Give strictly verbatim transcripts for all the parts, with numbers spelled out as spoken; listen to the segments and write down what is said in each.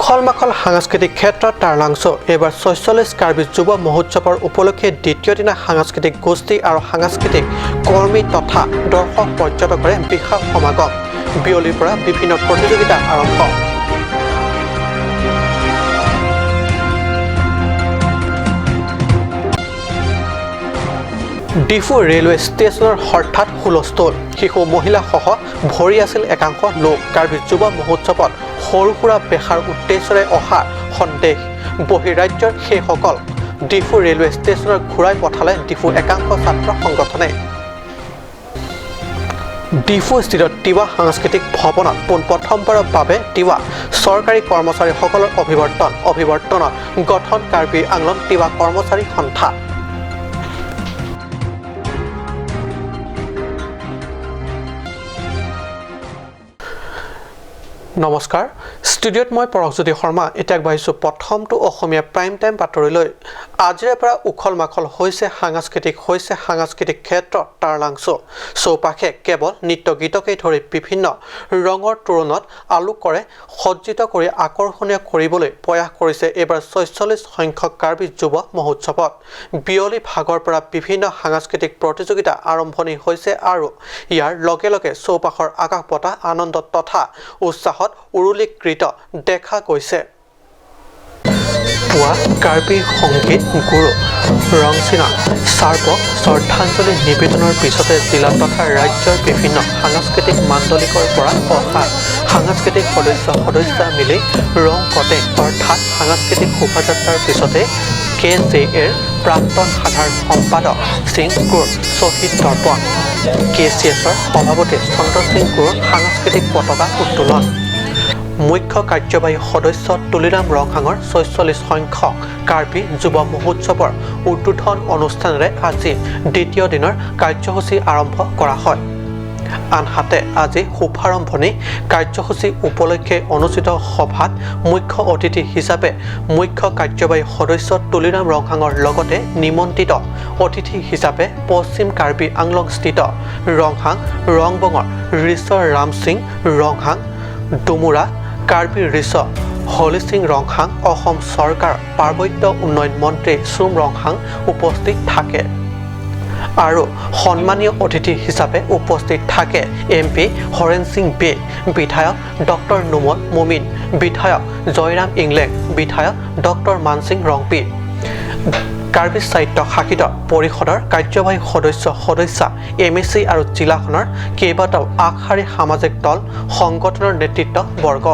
উখল মাখল সাংস্কৃতিক ক্ষেত্ৰত তাৰলাংচো। এইবাৰ ছয়চল্লিছ কাৰ্বি যুৱ মহোৎসৱৰ উপলক্ষে দ্বিতীয় দিনা সাংস্কৃতিক গোষ্ঠী আৰু সাংস্কৃতিক কৰ্মী তথা দৰ্শক পৰ্যটকৰে বিশাল সমাগম। বিয়লিৰ পৰা বিভিন্ন প্ৰতিযোগিতা আৰম্ভ। ডিফু ৰেলৱে ষ্টেচনৰ হঠাৎ হুলস্থুল। শিশু মহিলাসহ ভৰি আছিল একাংশ লোক। কাৰ্বি যুৱ মহোৎসৱত সৰু সুৰা বেহাৰ উদ্দেশ্যৰে অহা সন্দেহ। বহিঃৰাজ্যৰ সেইসকল ডিফু ৰেলৱে ষ্টেচনত ঘূৰাই পঠালে ডিফু একাংশ ছাত্ৰ সংগঠনে। ডিফুস্থিত তিৱা সাংস্কৃতিক ভৱনত পোনপ্ৰথমবাৰৰ বাবে তিৱা চৰকাৰী কৰ্মচাৰীসকলৰ অভিৱৰ্তন। অভিৱৰ্তনত গঠন কাৰ্বি আংলং তিৱা কৰ্মচাৰী সন্থা। নমস্কাৰ, ষ্টুডিঅ'ত মই পৰশজ্যোতি শৰ্মা। এতিয়া আগবাঢ়িছো প্ৰথমটো অসমীয়া প্ৰাইম টাইম বাতৰিলৈ। আজিৰে পৰা উখল মাখল হৈছে সাংস্কৃতিক, হৈছে সাংস্কৃতিক ক্ষেত্ৰত তাৰলাংচো। চৌপাশে কেৱল নৃত্য গীতকে ধৰি বিভিন্ন ৰঙৰ তোৰণত আলোকৰে সজ্জিত কৰি আকৰ্ষণীয় কৰিবলৈ প্ৰয়াস কৰিছে এইবাৰ ছয়চল্লিছ সংখ্যক কাৰ্বি যুৱ মহোৎসৱত। বিয়লি ভাগৰ পৰা বিভিন্ন সাংস্কৃতিক প্ৰতিযোগিতা আৰম্ভণি হৈছে আৰু ইয়াৰ লগে লগে চৌপাশৰ আকাশ বতাহ আনন্দ তথা উৎসাহত উৰুলীকৃত দেখা গৈছে। পুৱা কাৰ্বি সংগীত গুৰু ৰংচিঙৰ চাৰ্বক শ্ৰদ্ধাঞ্জলি নিবেদনৰ পিছতে জিলা তথা ৰাজ্যৰ বিভিন্ন সাংস্কৃতিক মাণ্ডলিকৰ পৰা অহা সাংস্কৃতিক সদস্য সদস্যা মিলি ৰং কটেং অৰ্থাৎ সাংস্কৃতিক শোভাযাত্ৰাৰ পিছতে কে জে এৰ প্ৰাক্তন সাধাৰণ সম্পাদক সিং কুৰ শ্বহীদ তৰ্পণ, কে চি এছৰ সভাপতি চন্দ্ৰ সিং কুৰ সাংস্কৃতিক পতাকা উত্তোলন। মুখ্য কাৰ্যবাহী সদস্য তুলিৰাম ৰংহাঙৰ ছয়চল্লিছ সংখ্যক কাৰ্বি যুৱ মহোৎসৱৰ উদ্বোধন অনুষ্ঠানেৰে আজি দ্বিতীয় দিনৰ কাৰ্যসূচী আৰম্ভ কৰা হয়। আনহাতে আজি শুভাৰম্ভণি কাৰ্যসূচী উপলক্ষে অনুষ্ঠিত সভাত মুখ্য অতিথি হিচাপে মুখ্য কাৰ্যবাহী সদস্য তুলিৰাম ৰংহাঙৰ লগতে নিমন্ত্ৰিত অতিথি হিচাপে পশ্চিম কাৰ্বি আংলং স্থিত ৰংহাং ৰংবঙৰ ৰিচ ৰাম সিং ৰংহাং, ডুমুৰা কাৰ্বি ৰিচ হলি সিং ৰংহাং, অসম চৰকাৰৰ পাৰ্বত্য উন্নয়ন মন্ত্ৰী চুম ৰংহাং উপস্থিত থাকে। আৰু সন্মানীয় অতিথি হিচাপে উপস্থিত থাকে এম পি হৰেণ সিং বে, বিধায়ক ডক্টৰ নুমল মমিন, বিধায়ক জয়ৰাম ইংলেং, বিধায়ক ডক্টৰ মানসিং ৰংপি, কাৰ্বি স্বায়ত্তশাসিত পৰিষদৰ কাৰ্যবাহী সদস্য সদস্যা, এম এ চি আৰু জিলাখনৰ কেইবাটাও আগশাৰী সামাজিক দল সংগঠনৰ নেতৃত্ববৰ্গ।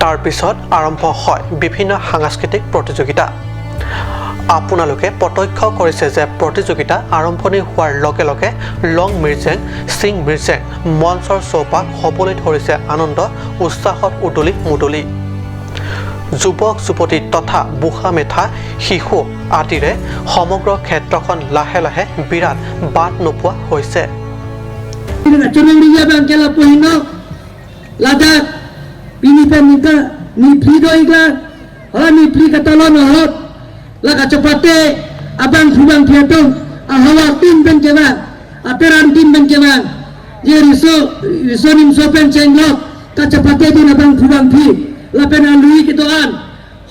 তাৰ পিছত আৰম্ভ হয় বিভিন্ন সাংস্কৃতিক প্ৰতিযোগিতা। আপোনালোকে প্ৰত্যক্ষ কৰিছে যে প্ৰতিযোগিতা আৰম্ভণি হোৱাৰ লগে লগে লং মিৰ্জেং, চিং মিৰ্জেং মঞ্চৰ চৌপাশ হ'বলৈ ধৰিছে আনন্দ উৎসাহত উদুলি মুদুলি। যুৱক যুৱতী তথা বুঢ়া মেথা শিশু আদিৰে সমগ্ৰ ক্ষেত্ৰখন লাহে লাহে বিৰাট বাট নোপোৱা হৈছে। Achonang riya bang kela pohino ladak pini pen ningka ni phli do ikla, hala ni phli katalon ahot la kachepate abangphu bangphi atum ahawa tin pen kevang, ateran tin pen kevang, je riso riso nimso pen chenglok kachepate din abangphu bangphi lapen alui kedo-an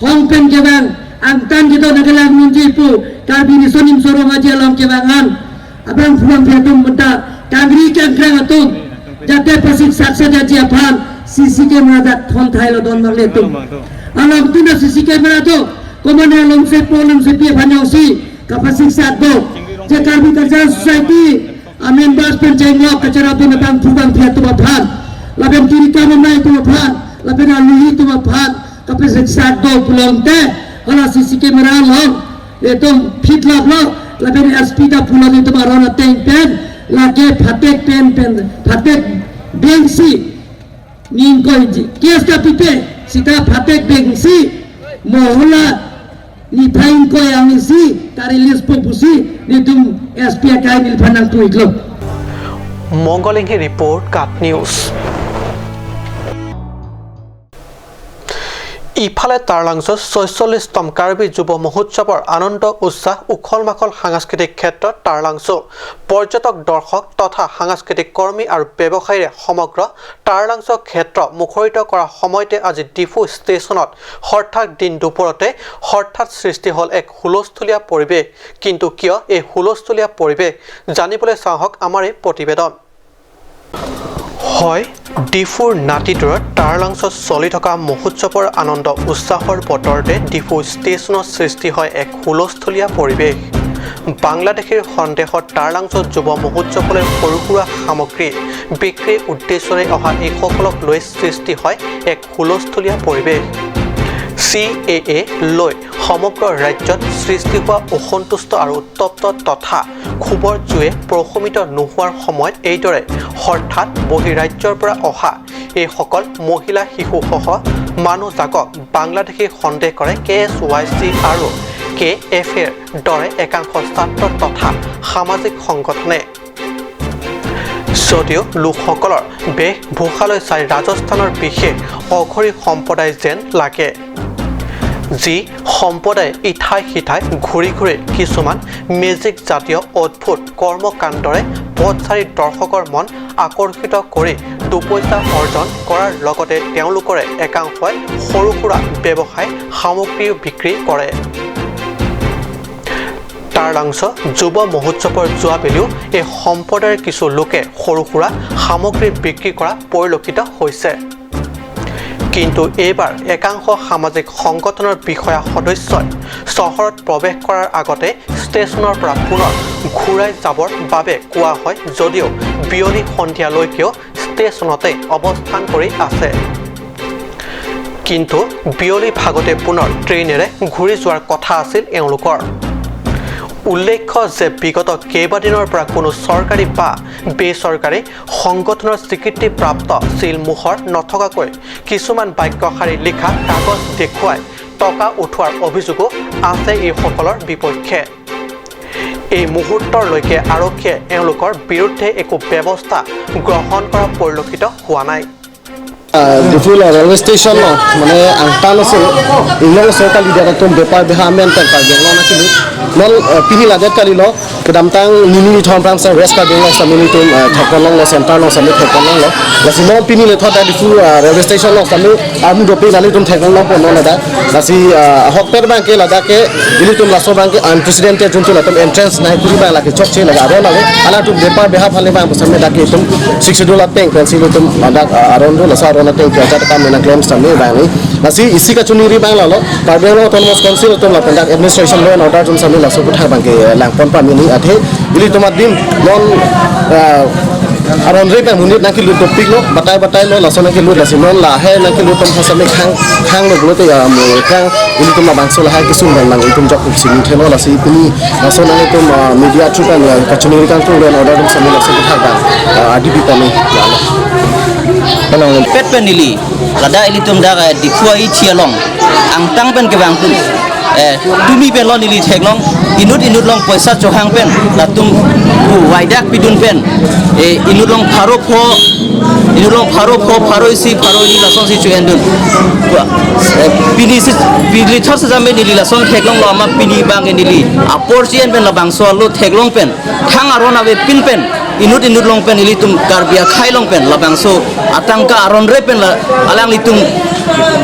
hong pen kevang, angtan kedo nangkelang nunji pu Karbi Riso Nimso Rong Aje along kevang an abangphu bangphi atum bonta kangri kangkrang atum jate pasik saksa jaji aphan C C camera dak thon thailo don bang le atum. Along tunda C C camera do, komane along se po along se pi aphan jongsi kapasik sak do. Je Karbi Cultural Society a members pen chenglok kacharap pen abangphu bangphi atum aphan lapen tiri kam amei atum aphan lapen aluhi atum aphan kapasik sak do pulote hala C C camera along itum phit laplo lapen S P ta pulo itum aron ateng pen lake phatek pen pen phatek bengsi ning koi ji case ta pipe sita phatek bengsi mohola ni phain koi ang isi ka-release po pusi itum S P akai nilphan nangtuiklo. Mongol Enghi report, KAT News. ইফালে টাৰলাংচু ছয়চল্লিছতম কাৰ্বি যুৱ মহোৎসৱৰ আনন্দ উৎসাহ উখল মাখল সাংস্কৃতিক ক্ষেত্ৰত টাৰলাংচু পৰ্যটক, দৰ্শক তথা সাংস্কৃতিক কৰ্মী আৰু ব্যৱসায়ীৰে সমগ্ৰ টাৰলাংচু ক্ষেত্ৰ মুখৰিত কৰা সময়তে আজি ডিফু ষ্টেচনত হঠাৎ দিন দুপৰতে হঠাৎ সৃষ্টি হ'ল এক হুলস্থুলীয়া পৰিৱেশ। কিন্তু কিয় এই হুলস্থুলীয়া পৰিৱেশ, জানিবলৈ চাওঁ আহক আমাৰ এই প্ৰতিবেদন। হয়, ডিফুৰ নাতিদূৰত টাৰলাংচত চলি থকা মহোৎসৱৰ আনন্দ উৎসাহৰ বতৰতে ডিফু ষ্টেচনত সৃষ্টি হয় এক হুলস্থুলীয়া পৰিৱেশ। বাংলাদেশীৰ সন্দেহত টাৰলাংচত যুৱ মহোৎসৱলৈ সৰু সুৰা সামগ্ৰী বিক্ৰীৰ উদ্দেশ্যৰে অহা এইসকলক লৈ সৃষ্টি হয় এক হুলস্থুলীয়া পৰিৱেশ। চি এ এ লৈ সমগ্ৰ ৰাজ্যত সৃষ্টি হোৱা অসন্তুষ্ট আৰু উত্তপ্ত তথা ক্ষোভৰ জুয়ে প্ৰশমিত নোহোৱাৰ সময়ত এইদৰে হঠাৎ বহিঃৰাজ্যৰ পৰা অহা এইসকল মহিলা, শিশুসহ মানুহ জাকক বাংলাদেশী সন্দেহ কৰে কে এছ ৱাই চি আৰু কে এফ এৰ দৰে একাংশ ছাত্ৰ তথা সামাজিক সংগঠনে। যদিও লোকসকলৰ বেশভূষালৈ চাই ৰাজস্থানৰ বিশেষ অঘৰী সম্প্ৰদায় যেন লাগে, যি সম্প্ৰদায়ে ইঠাই সিঠাই ঘূৰি ঘূৰি কিছুমান মেজিক জাতীয় অদ্ভুত কৰ্মকাণ্ডৰে পথচাৰী দৰ্শকৰ মন আকৰ্ষিত কৰি দুপইচা অৰ্জন কৰাৰ লগতে তেওঁলোকৰে একাংশই সৰু সুৰা ব্যৱসায় সামগ্ৰীও বিক্ৰী কৰে। টাৰলাংচ যুৱ মহোৎসৱৰ যোৱাবেলিও এই সম্প্ৰদায়ৰ কিছু লোকে সৰু সুৰা সামগ্ৰী বিক্ৰী কৰা পৰিলক্ষিত হৈছে। কিন্তু এইবাৰ একাংশ সামাজিক সংগঠনৰ বিষয়া সদস্যই চহৰত প্ৰৱেশ কৰাৰ আগতে ষ্টেচনৰ পৰা পুনৰ ঘূৰাই যাবৰ বাবে কোৱা হয় যদিও বিয়লি সন্ধিয়ালৈকেও ষ্টেচনতে অৱস্থান কৰি আছে। কিন্তু বিয়লি ভাগতে পুনৰ ট্ৰেইনেৰে ঘূৰি যোৱাৰ কথা আছিল এওঁলোকৰ। উল্লেখ্য যে বিগত কেইবাদিনৰ পৰা কোনো চৰকাৰী বা বেচৰকাৰী সংগঠনৰ স্বীকৃতিপ্ৰাপ্ত চিলমোহৰ নথকাকৈ কিছুমান বাক্য শাৰী লিখা কাগজ দেখুৱাই টকা উঠোৱাৰ অভিযোগো আছে এইসকলৰ বিপক্ষে। এই মুহূৰ্তলৈকে আৰক্ষীয়ে এওঁলোকৰ বিৰুদ্ধে একো ব্যৱস্থা গ্ৰহণ কৰা পৰিলক্ষিত হোৱা নাই। Ah, Diphu lo railway station lo, mane angtan lo so, inglong so kali dia atum bepar beha amen pen Karbi Anglong nangkelut. Non, ah, pini ladet kali lo, kedamtang nini ni thom pram sa West Karbi Anglong sami nelitum, ah, theklong lo, center lo sami theklong lo. Lasi non pini le thot Diphu, ah, railway station lo sami, amu dopi nelitum theklong lo pon non ladak. Lasi, ah, ahokpet abang ke ladak ke, ilitum laso abang ke unprecedented juntu latum entrance nangkuri abang lake chokche lake aron ave. Halatum bepar beha aphan le abang pusam me dak itum Sixth Schedule ateng pensi ilitum ladak, ah, aron do laso aron ateng ke ajat kam nang claim sami abang ni. Lasi isi kachini ri abang lalo, Karbi Anglong Autonomous Council atum lapen dak administration law and order atum sami laso aputhak abang ke langpon pamini athe ilitum adim non, ah, aron re pen monit nangkelut dopik lo, batai batai lo, laso nangkelut lasi non lahai nangkelut atum aphan sami khang, khang lo pulote ya mo khang, ilitum labangso lahai kesung abang lang itum jok sing theno lasi pini laso nangtum, ah, media through pen, ah, kachini ri kangtung law and order atum sami laso aputhak abang, ah, adi pi pami. Pet pen neli, ladak ilitum dak, eh, Diphu aithi along angtan pen kevang atum, eh, tumi pen lo neli theklong, inut inut along poisa chohang pen, latum pu waidak pidun pen, eh, inut along pharo pho, inut along pharo pho, pharo isi, pharo ili lasonsi cho-endun. Pu, eh, pini si, pini thot sejam pen neli lason theklong lo amat pini abang ke neli apor si-en pen labangso alo theklong pen, thang aron avepin pen, inut inut along pen ilitum Karbi akhei along pen labangso atangka aron re pen la, alanglitum,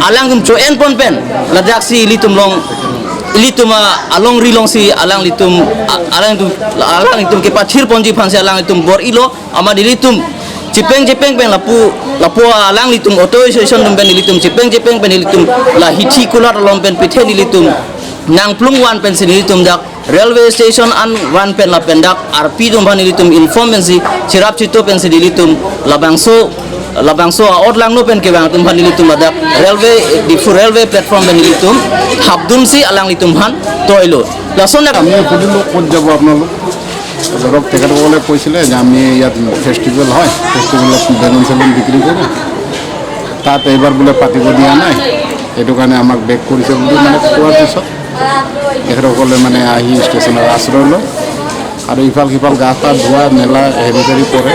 alanglitum cho-en pon pen, ladaksi ilitum along, ilitum a, alongri alongsi alanglitum, a, alanglitum, alanglitum kepathir ponji aphansi alanglitum bor-ilo, amat ilitum chepeng chepeng pen lapu, lapu alanglitum auto association atum pen ilitum chepeng chepeng pen ilitum la hithi kulat along pen pithe ilitum nangplung van pensi ilitum dak railway station an van pen lapen dak arpi atum aphan ilitum inform pensi cherap chito pensi ilitum labangso, labangso a-ot langno pen kevang atum aphan ilitum ladak railway, Diphu railway platform pen ilitum hapdunsi alanglitum aphan toilo. Lason dak আমি সুধিলোঁ, "ক'ত যাব আপোনালোক?" ধৰক, তেখেতসকলে কৈছিলে যে আমি ইয়াত ফেষ্টিভেল হয়, ফেষ্টিভেলত বেলুন চেলুন বিক্ৰী কৰে, তাত এইবাৰ বোলে পাতিব দিয়া নাই, সেইটো কাৰণে আমাক বেক কৰিছে বুলি মানে কোৱাৰ পিছত তেখেতসকলে মানে আহি ষ্টেচনত আশ্ৰয় লয় আৰু ইফাল সিফাল গা পা ধোৱা মেলা হেৰি কৰি কৰে।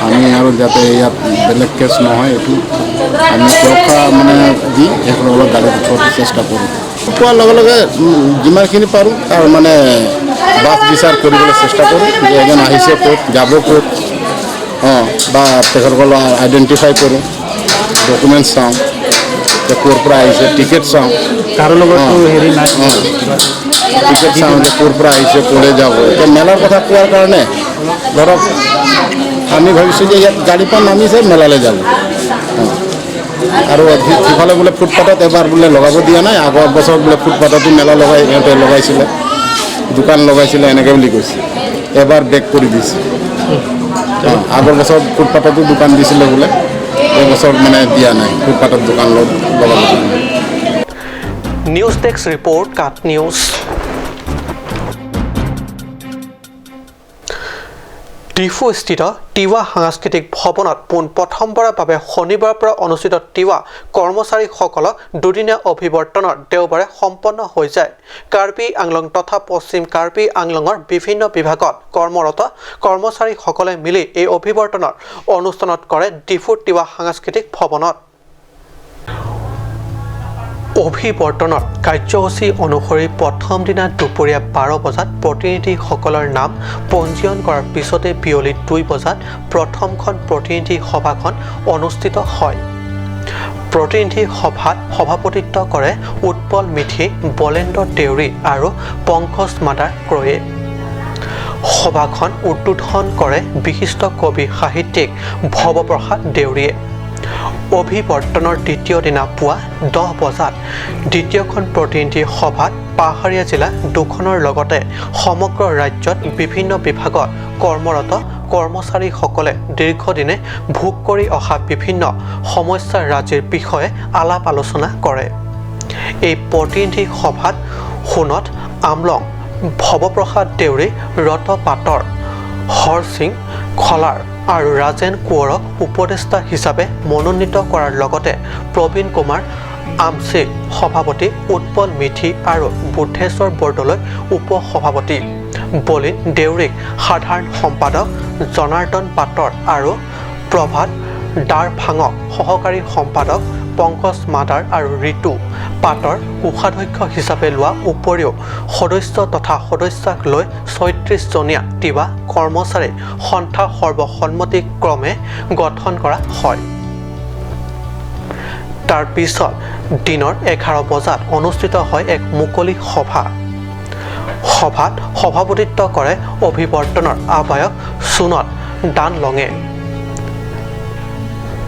আমি আৰু যাতে ইয়াত বেলেগ কেছ নহয়, এইটো আমি সুৰক্ষা মানে দি এসকলক গাড়ীত উঠোৱাৰ চেষ্টা কৰোঁ। পোৱাৰ লগে লগে, উম, যিমানখিনি পাৰোঁ, তাৰ মানে বাছ বিচাৰ কৰিবলৈ চেষ্টা কৰোঁ যে এজন আহিছে ক'ত, যাব ক'ত, অ, বা তেখেতসকলক আইডেণ্টিফাই কৰোঁ, ডকুমেণ্টছ চাওঁ, যে ক'ৰ পৰা আহিছে, টিকেট চাওঁ। কাৰো লগততো অ। হেৰি নাই। অ। টিকেট চাওঁ যে ক'ৰ পৰা আহিছে, ক'লৈ যাব। এতিয়া মেলাৰ কথা কোৱাৰ কাৰণে ধৰক আমি ভাবিছোঁ যে ইয়াত গাড়ীৰ পৰা নামিছে, মেলালৈ যাব। অ। আৰু সি-, সিফালে বোলে ফুটপাথত এবাৰ বোলে লগাব দিয়া নাই, আগৰ বছৰ বোলে ফুটপাথতো মেলা লগাই, সিহঁতে লগাইছিলে, দোকান লগাইছিলে, এনেকে বুলি কৈছে। এবাৰ বেক কৰি দিছে। অ, আগৰ বছৰ ফুটপাথতো দোকান দিছিলে বোলে, এই বছৰ মানে দিয়া নাই, ফুটপাথত দোকান লগ-, লগাব দিয়া নাই। নিউজ ডেস্ক ৰিপৰ্ট, কাট নিউজ। ডিফুস্থিত তিৱা সাংস্কৃতিক ভৱনত পোন প্ৰথমবাৰৰ বাবে শনিবাৰৰ পৰা অনুষ্ঠিত তিৱা কৰ্মচাৰীসকলৰ দুদিনীয়া অভিৱৰ্তনৰ দেওবাৰে সম্পন্ন হৈ যায় কাৰ্বি আংলং তথা পশ্চিম কাৰ্বি আংলঙৰ বিভিন্ন বিভাগত কৰ্মৰত কৰ্মচাৰীসকলে মিলি এই অভিৱৰ্তনৰ অনুষ্ঠানত কৰে ডিফু তিৱা সাংস্কৃতিক ভৱনত। অভিৱৰ্তনৰ কাৰ্যসূচী অনুসৰি প্ৰথম দিনা দুপৰীয়া বাৰ বজাত প্ৰতিনিধিসকলৰ নাম পঞ্জীয়ন কৰাৰ পিছতে বিয়লি দুই বজাত প্ৰথমখন প্ৰতিনিধি সভাখন অনুষ্ঠিত হয়। প্ৰতিনিধি সভাত সভাপতিত্ব কৰে উৎপল মিথি, বলেন্দ্ৰ দেউৰী আৰু পংকজ মাদাৰ ক্ৰয়ে। সভাখন উদ্বোধন কৰে বিশিষ্ট কবি সাহিত্যিক ভৱপ্ৰসাদ দেউৰীয়ে। অভিৱৰ্তনৰ দ্বিতীয় দিনা পুৱা দহ বজাত দ্বিতীয়খন প্ৰতিনিধি সভাত পাহাৰীয়া জিলা দুখনৰ লগতে সমগ্ৰ ৰাজ্যত বিভিন্ন বিভাগত কৰ্মৰত কৰ্মচাৰীসকলে দীৰ্ঘদিনে ভোগ কৰি অহা বিভিন্ন সমস্যা ৰাজিৰ বিষয়ে আলাপ আলোচনা কৰে। এই প্ৰতিনিধি সভাত সোণত আমলং ভৱপ্ৰসাদ দেউৰী, ৰত পাটৰ, হৰসিং খলাৰ আৰু ৰাজেন কোঁৱৰক উপদেষ্টা হিচাপে মনোনীত কৰাৰ লগতে প্ৰবীণ কুমাৰ আমচি সভাপতি, উৎপল মিথি আৰু বুদ্ধেশ্বৰ বৰদলৈ উপ সভাপতি, বলিন দেউৰীক সাধাৰণ সম্পাদক, জনাৰ্দন পাটৰ আৰু প্ৰভাত দাৰফাঙক সহকাৰী সম্পাদক, পংকজ মাদাৰ আৰু ঋতু পাটৰ কোষাধ্যক্ষ হিচাপে লোৱা উপৰিও সদস্য তথা সদস্যাক লৈ ছয়ত্ৰিশ জনীয়া তিৱা কৰ্মচাৰী সন্থা সৰ্বসন্মতিক্ৰমে গঠন কৰা হয়। তাৰ পিছত দিনৰ এঘাৰ বজাত অনুষ্ঠিত হয় এক মুকলি সভা। সভাত সভাপতিত্ব কৰে অভিৱৰ্তনৰ আহ্বায়ক সুনত দানলঙে।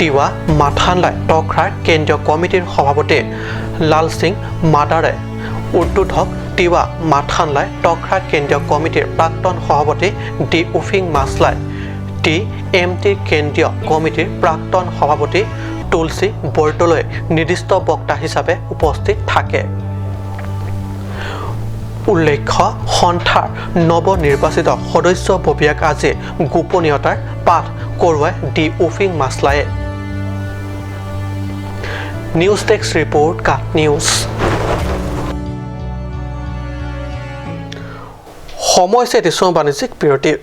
তিৱা মাথানলাই টক্ৰাৰ কেন্দ্ৰীয় কমিটিৰ সভাপতি লালসিং মাদাৰে, উদ্বোধক তিৱা মাথানলাই টক্ৰা কেন্দ্ৰীয় কমিটিৰ প্ৰাক্তন সভাপতি ডি উফিং মাছলাই, টি এম টিৰ কেন্দ্ৰীয় কমিটিৰ প্ৰাক্তন সভাপতি তুলসী বৰদলৈ নিৰ্দিষ্ট বক্তা হিচাপে উপস্থিত থাকে। উল্লেখ্য, সন্থাৰ নৱনিৰ্বাচিত সদস্যববীয়াক আজি গোপনীয়তাৰ পাঠ কৰোৱাই ডি উফিং মাছলায়ে। নিউজ ডেস্ক ৰিপৰ্ট, কাট নিউজ। সময় হৈছে এটি চুমা বাণিজ্যিক বিৰতিৰ।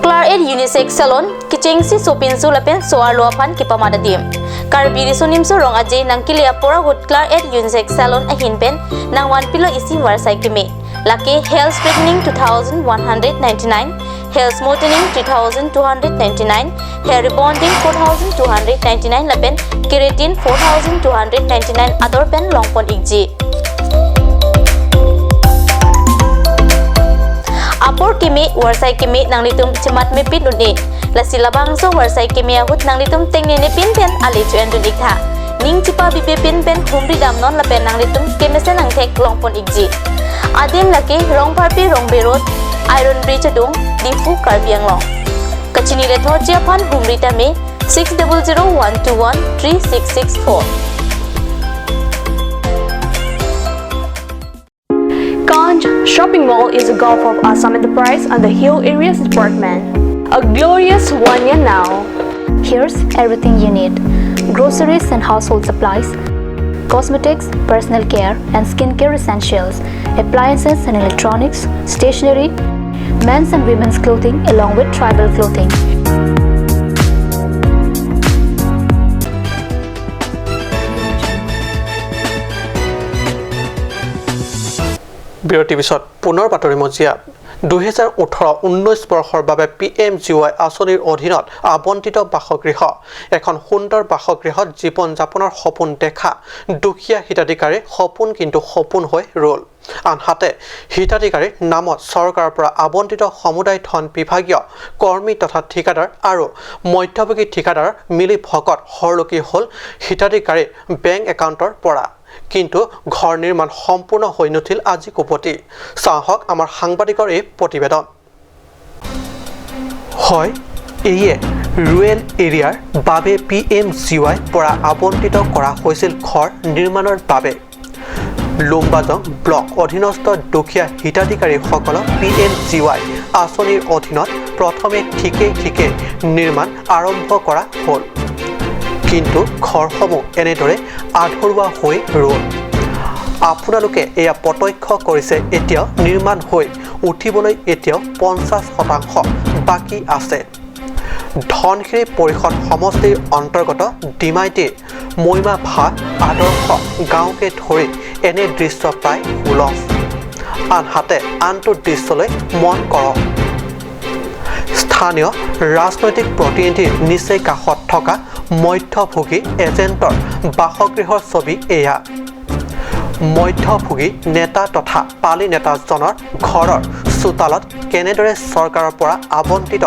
Claret Unisex Salon, kechengsi sopinso lapen so-arlo aphan kepamat adim. Karbi Riso Nimso Rong Aje nangkele apor ahut Claret Unisex Salon ahin pen nangvanpilo isi varsai keme. Lake hair straightening two thousand one hundred ninety-nine, hair smoothening three thousand two hundred ninety-nine, hair rebonding four thousand two hundred ninety-nine lapen keratin four thousand two hundred ninety-nine ador pen longpon ikji. Apor keme, varsai keme nanglitum chematmepin un-e. Lasi labangso varsai keme ahut nanglitum tengnenepin pen ale cho-endun iktha. Ning chepabibepin pen humri damnon lapen nanglitum kemesen angthek longpon ikji. Adim lake Rongpharpi Rongbe Road, Iron Bridge adung, Diphu, Karbi Anglong. Kachini le thorji aphan humri tame six double zero one two one three six six four. Kanj Shopping Mall is a gulf of Assam Enterprise and the Hill Areas Department. A glorious one year now. Here's everything you need: groceries and household supplies, cosmetics, personal care, and skincare essentials. appliances and electronics, stationery, men's and women's clothing, along with tribal clothing. বিৰতিৰ পিছত পুনৰ বাতৰি মজিয়াত। দুহেজাৰ ওঠৰ ঊনৈশ বৰ্ষৰ বাবে পি এম জি ৱাই আঁচনিৰ অধীনত আবণ্টিত বাসগৃহ, এখন সুন্দৰ বাসগৃহত জীৱন যাপনৰ সপোন দেখা দুখীয়া হিতাধিকাৰীৰ সপোন কিন্তু সপোন হৈ ৰ'ল। আনহাতে হিতাধিকাৰীৰ নামত চৰকাৰৰ পৰা আবণ্টিত সমুদায় ধন বিভাগীয় কৰ্মী তথা ঠিকাদাৰ আৰু মধ্যভোগী ঠিকাদাৰ মিলি ভকত হৰলুকি হ'ল হিতাধিকাৰীৰ বেংক একাউণ্টৰ পৰা। কিন্তু ঘৰ নিৰ্মাণ সম্পূৰ্ণ হৈ নুঠিল আজি কোপতি। চাওক আমাৰ সাংবাদিকৰ এই প্ৰতিবেদন। হয়, এয়ে ৰুৰেল এৰিয়াৰ বাবে পি এম জি ৱাই পৰা আবণ্টিত কৰা হৈছিল ঘৰ নিৰ্মাণৰ বাবে। লুম্বাজং ব্লক অধীনস্থ দুখীয়া হিতাধিকাৰীসকলক পি এম জি ৱাই আঁচনিৰ অধীনত প্ৰথমে ঠিকেই ঠিকেই নিৰ্মাণ আৰম্ভ কৰা হ'ল। কিন্তু ঘৰসমূহ এনেদৰে আধৰুৱা হৈ ৰ'ল। আপোনালোকে এয়া প্ৰত্যক্ষ কৰিছে, এতিয়াও নিৰ্মাণ হৈ উঠিবলৈ এতিয়াও পঞ্চাশ শতাংশ বাকী আছে। ধনশিৰি পৰিষদ সমষ্টিৰ অন্তৰ্গত ডিমাইটি মৈমা ভাগ আদৰ্শ গাঁওকে ধৰি এনে দৃশ্য প্ৰায় সুলভ। আনহাতে আনটো দৃশ্যলৈ মন কৰক। স্থানীয় ৰাজনৈতিক প্ৰতিনিধিৰ নিচেই কাষত থকা মধ্যভোগী এজেণ্টৰ বাসগৃহৰ ছবি এয়া। মধ্যভোগী নেতা তথা পালি নেতাজনৰ ঘৰৰ চোতালত কেনেদৰে চৰকাৰৰ পৰা আবণ্টিত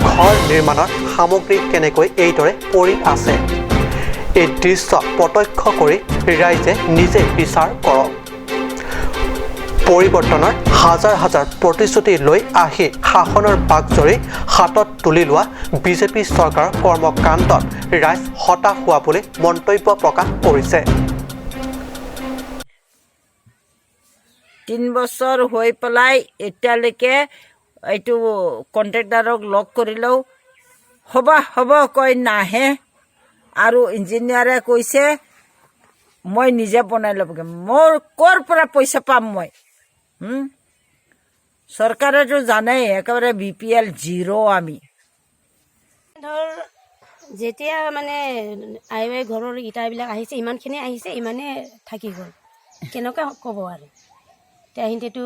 ঘৰ নিৰ্মাণৰ সামগ্ৰী কেনেকৈ এইদৰে পৰি আছে। এই দৃশ্য প্ৰত্যক্ষ কৰি ৰাইজে নিজে বিচাৰ কৰক। পৰিৱৰ্তনৰ হাজাৰ হাজাৰ প্ৰতিশ্ৰুতি লৈ আহি শাসনৰ বাঘজৰী হাতত তুলি লোৱা বিজেপি চৰকাৰৰ কৰ্মকাণ্ডত ৰাইজ হতাশ হোৱা বুলি মন্তব্য প্ৰকাশ কৰিছে। তিন বছৰ হৈ পেলাই এতিয়ালৈকে এইটো কণ্ট্ৰেক্টাৰক লগ কৰিলেও হ'ব হ'ব কৈ নাহে। আৰু ইঞ্জিনিয়াৰে কৈছে মই নিজে বনাই ল'বগৈ। মোৰ ক'ৰ পৰা পইচা পাম মই? হুম? চৰকাৰেতো জানেই একেবাৰে বি পি এল জিৰ' আমি। ধৰ যেতিয়া মানে আই ৱাই ঘৰৰ ইটাবিলাক আহিছে, ইমানখিনি আহিছে, ইমানে থাকি গ'ল। কেনেকুৱা ক'ব আৰু? তে সিহঁতেতো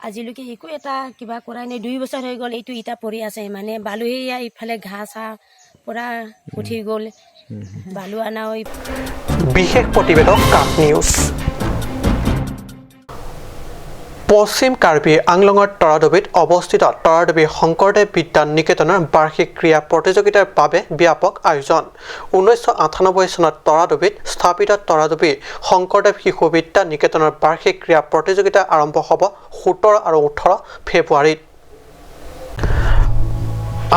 আজিলৈকে একো এটা কিবা কৰাই নাই। দুই বছৰ হৈ গ'ল, এইটো ইটা পৰি আছে, মানে বালু সেয়া ইফালে ঘাঁহ চাহ পূৰা উঠি গ'ল, বালু অনা হৈ বিশেষ প্ৰতিবেদক কাপ নিউজ। পশ্চিম কাৰ্বি আংলঙৰ তৰাডুবিত অৱস্থিত তৰাডুবি শংকৰদেৱ বিদ্যা নিকেতনৰ বাৰ্ষিক ক্ৰীড়া প্ৰতিযোগিতাৰ বাবে ব্যাপক আয়োজন। ঊনৈছশ আঠানব্বৈ চনত তৰাডুবিত স্থাপিত তৰাডুবি শংকৰদেৱ শিশু বিদ্যা নিকেতনৰ বাৰ্ষিক ক্ৰীড়া প্ৰতিযোগিতা আৰম্ভ হ'ব সোতৰ আৰু ওঠৰ ফেব্ৰুৱাৰীত।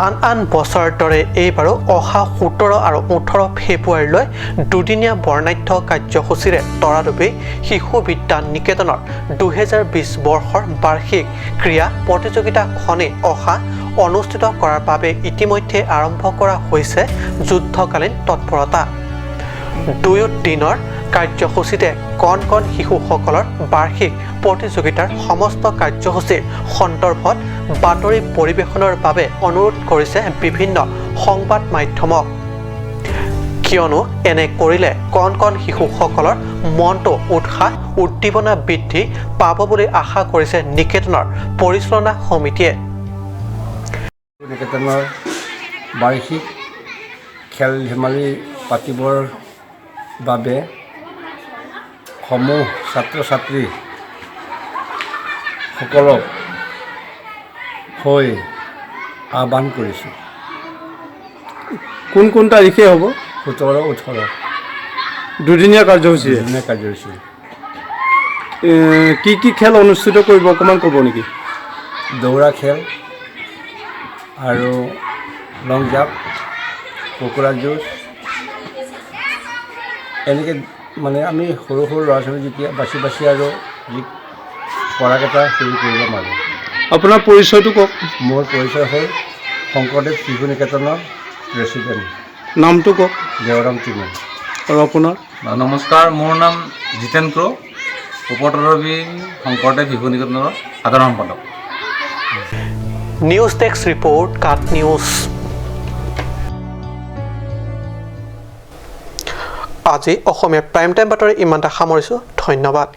আন আন বছৰৰ দৰে এইবাৰো অহা সোতৰ আৰু ওঠৰ ফেব্ৰুৱাৰীলৈ দুদিনীয়া বৰ্ণাঢ্য কাৰ্যসূচীৰে তৰাডুবি শিশু বিদ্যা নিকেতনৰ দুহেজাৰ বিশ বৰ্ষৰ বাৰ্ষিক ক্ৰীড়া প্ৰতিযোগিতাখনি অহা অনুষ্ঠিত কৰাৰ বাবে ইতিমধ্যে আৰম্ভ কৰা হৈছে যুদ্ধকালীন তৎপৰতা। দুয়ো দিনৰ কাৰ্যসূচীতে কণ কণ শিশুসকলৰ বাৰ্ষিক প্ৰতিযোগিতাৰ সমস্ত কাৰ্যসূচী সন্দৰ্ভত বাতৰি পৰিৱেশনৰ বাবে অনুৰোধ কৰিছে বিভিন্ন সংবাদ মাধ্যমক। কিয়নো এনে কৰিলে কণ কণ শিশুসকলৰ মনটো উৎসাহ উদ্দীপনা বৃদ্ধি পাব বুলি আশা কৰিছে নিকেতনৰ পৰিচালনা সমিতিয়ে। নিকেতনৰ বাৰ্ষিক খেল ধেমালি পাতিবৰ বাবে সমূহ ছাত্ৰ ছাত্ৰীসকলক হৈ আহ্বান কৰিছোঁ। কোন কোন তাৰিখে হ'ব? সোতৰ ওঠৰ দুদিনীয়া কাৰ্যসূচী। দুদিনীয়া কাৰ্যসূচী। এ, কি কি খেল অনুষ্ঠিত কৰিব অকণমান ক'ব নেকি? দৌৰা খেল আৰু লং জাম্প, কুকুৰা যুঁজ, এনেকৈ মানে আমি সৰু সৰু ল'ৰা ছোৱালী যেতিয়া বাছি বাছি আৰু যি পৰাকেইটা হেৰি কৰি ল'ম আৰু। আপোনাৰ পৰিচয়টো কওক। মোৰ পৰিচয় হ'ল শংকৰদেৱ শিশু নিকেতনৰ প্ৰেচিডেণ্ট নামটো কওক। দেওৰাম টিমে। আৰু আপোনাৰ? নমস্কাৰ, মোৰ নাম জিতেন ক্ৰ। উপদ্ৰৱী শংকৰদেৱ শিশু নিকেতনৰ সাধাৰণ সম্পাদক। নিউজ ডেস্ক ৰিপৰ্ট, কাট নিউজ। আজি অসমীয়া প্ৰাইম টাইম বাতৰি ইমানতে সামৰিছোঁ। ধন্যবাদ।